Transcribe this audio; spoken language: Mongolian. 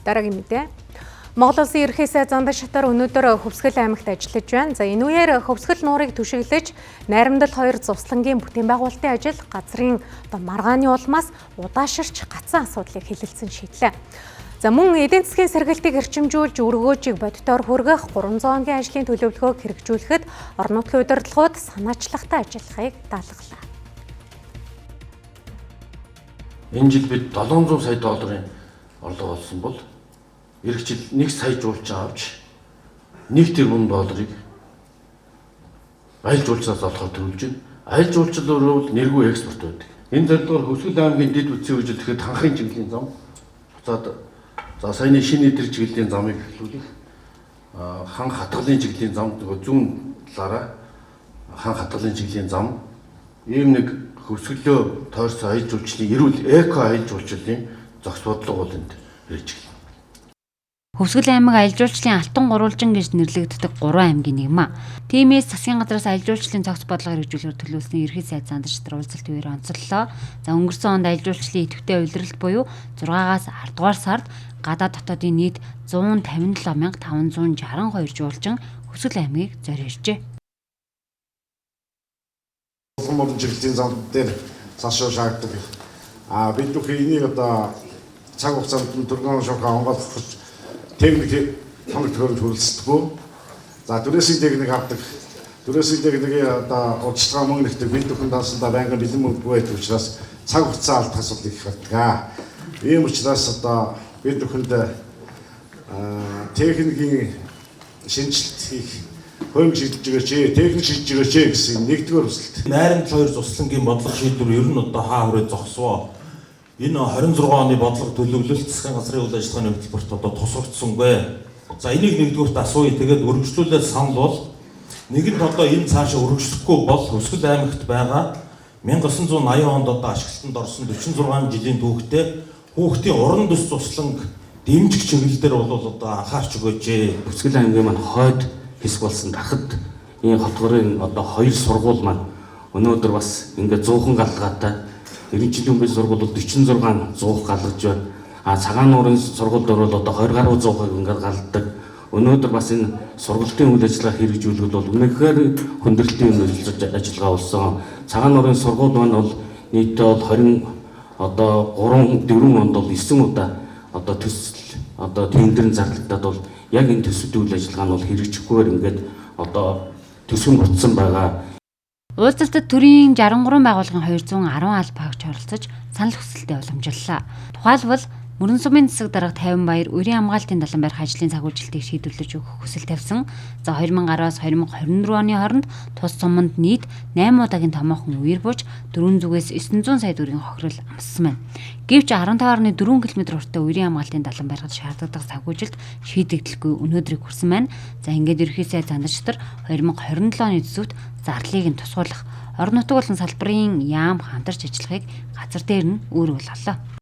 Дараагийн мэдээ. Монгол Улсын ерөнхий сайд Зандан Шатар өнөөдөр Хөвсгөл аймагт ажиллаж байна. За, энэ үеэр Хөвсгөл нуурыг түшиглэж Найрамдал 2 зуслангийн бүтээн байгуулалтын ажил газрын одоо маргааны улмаас удааширч гацсан асуудлыг хэлэлцэн шийдлээ. За, мөн эдийн засгийн сэргэлтийг эрчимжүүлж өргөөжийг бодитоор хүргэх 300 хоногийн ажлын төлөвлөгөөг хэрэгжүүлэхэд орон нутгийн удирдлагууд санаачлагтай ажиллахыг даалгалаа. Энэ жил бид 700 сая долларын орлого олсон бол эх жил 1 сая жуулчин авч 1 тэрбум долларыг аялал жуулчнаас олохоор төлөвлөж байна. Аялал жуулчлал өөрөө бол нэргүй экспорт байдаг. Энэ зорилгоор Хөвсгөл аймгийн дэд бүтцийн хөгжил гэхэд ханхын чиглэлийн зам, буцаад за саяны шинэ эдэр чиглэлийн замыг эхлүүлэх, хан хатгалын чиглэлийн зам, нөгөө зүүн талаараа хан хатгалын чиглэлийн зам, ийм нэг хөвсгөлөө тойрсон аялал жуулчлалын эрүүл эко аялал жуулчлалын зохис бодлого бол энд ирж эхэлнэ. Хөвсгөл аймаг аялал жуулчлалын алтан гурвалжин гэж нэрлэгддэг 3 аймгийн нэг юм. Тиймээс засгийн газраас аялал жуулчлалын цогц бодлого хэрэгжүүлэхээр төлөвлөсөн ерөнхий сайд Зандан Шатар уулзалт үеэр онцоллоо. За, өнгөрсөн онд аялал жуулчлалын идэвхтэй улиралд буюу 6-аас 10 дугаар сард гадаад дотоодын нийт 157,562 жуулчин Хөвсгөл аймгийг зориулжээ. Улам мөрөн чиглэлийн зам дээр цаашаа шаарддаг. А бид бүхэн энийг одоо цаг хугацаанд нь түргэн шуурхай онгойлгох техник тоног төхөөрөмж хүрэлцдэггүй. За, түрээсийн техник авдаг. Түрээсийн техникийн одоо урьдчилгаа мөнгө нэгтгэх бид бүхэн дансандаа байнгын бэлэн мөнгөгүй байдаг учраас цаг хугацаа алдах асуудал их гардаг. Ийм учраас одоо бид бүхэнд техникийн шинэчлэлт хийх хөрөнгө шийдэж өгөөч, техник шийдэж өгөөч гэсэн нэгдүгээр хүсэлт. Найрамдал 2 зуслангийн бодлого шийдвэр ер нь одоо хаа хүрээ зогсвоо. Энэ 26 оны бодлого төлөвлөлт засгийн газрын үйл ажиллагааны хөтөлбөрт одоо тусгагдсангүй. За, энийг нэгдүгüрт асууя. Тэгээд өргөжлүүлээд санал бол нэгэнт одоо энэ цаашаа өргөжлөхгүй бол Хөвсгөл аймагт байгаа 1980 онд одоо ашиглалтанд орсон 46 жилийн түүхтэй хүүхдийн уран төс зусланг дэмжих чиглэл дээр бол одоо анхаарч өгөөч. Хөвсгөл аймгийн маань хойд хэсэг болсон Дархад энэ хотгорын одоо хоёр сургууль маань өнөөдөр бас ингээд 100 галгаатай. 90 жилийн өмнө сургууль бол 46 зуух галгаж байна. А Цагаан нуурын сургуульд бол одоо 20 гаруй зуухыг ингээд галдаг. Өнөөдөр бас энэ сургалтын үйл ажиллагаа хэрэгжүүлэхэд бол үнэхээр хүндрэлтэй үйл ажиллагаа болсон. Цагаан нуурын сургууль маань бол нийтдээ бол 20 одоо 3 4 онд бол 9 удаа одоо төсөл одоо тендерэн зарлагдаад бол яг энэ төсвийн үйл ажиллагаа нь бол хэрэгжихгүйгээр ингээд одоо төсөв буцсан байгаа. Уулзалтад төрийн 63 байгууллагын 210 аль багч оролцож санал хүсэлтэд уламжлалаа. Тухайлбал, Мөрөн сумын засаг дарга 50 баяр үерийн хамгаалтын далан барих ажлын цагуужилтыг шийдвэрлэж өгөх хүсэл тавьсан. За, 2010-аас 2024 оны хооронд тус суманд нийт 8 удаагийн томоохон үер бууж 4 зүгээс 900 сая төгрөгийн хохирол амссан байна. Гэвч 15.4 км урттай үерийн хамгаалтын далан барихад шаардлагатай санхүүжилт шийдэгдэлгүй өнөөдрийг хүрсэн байна. За, ингээд ерөнхий сайд Зандан Шатар 2027 оны төсөвт зарлалыг нь тусгуулах, орон нутаг болон салбарын яам хамтарч ажиллахыг газар дээр нь үүрэг болголоо.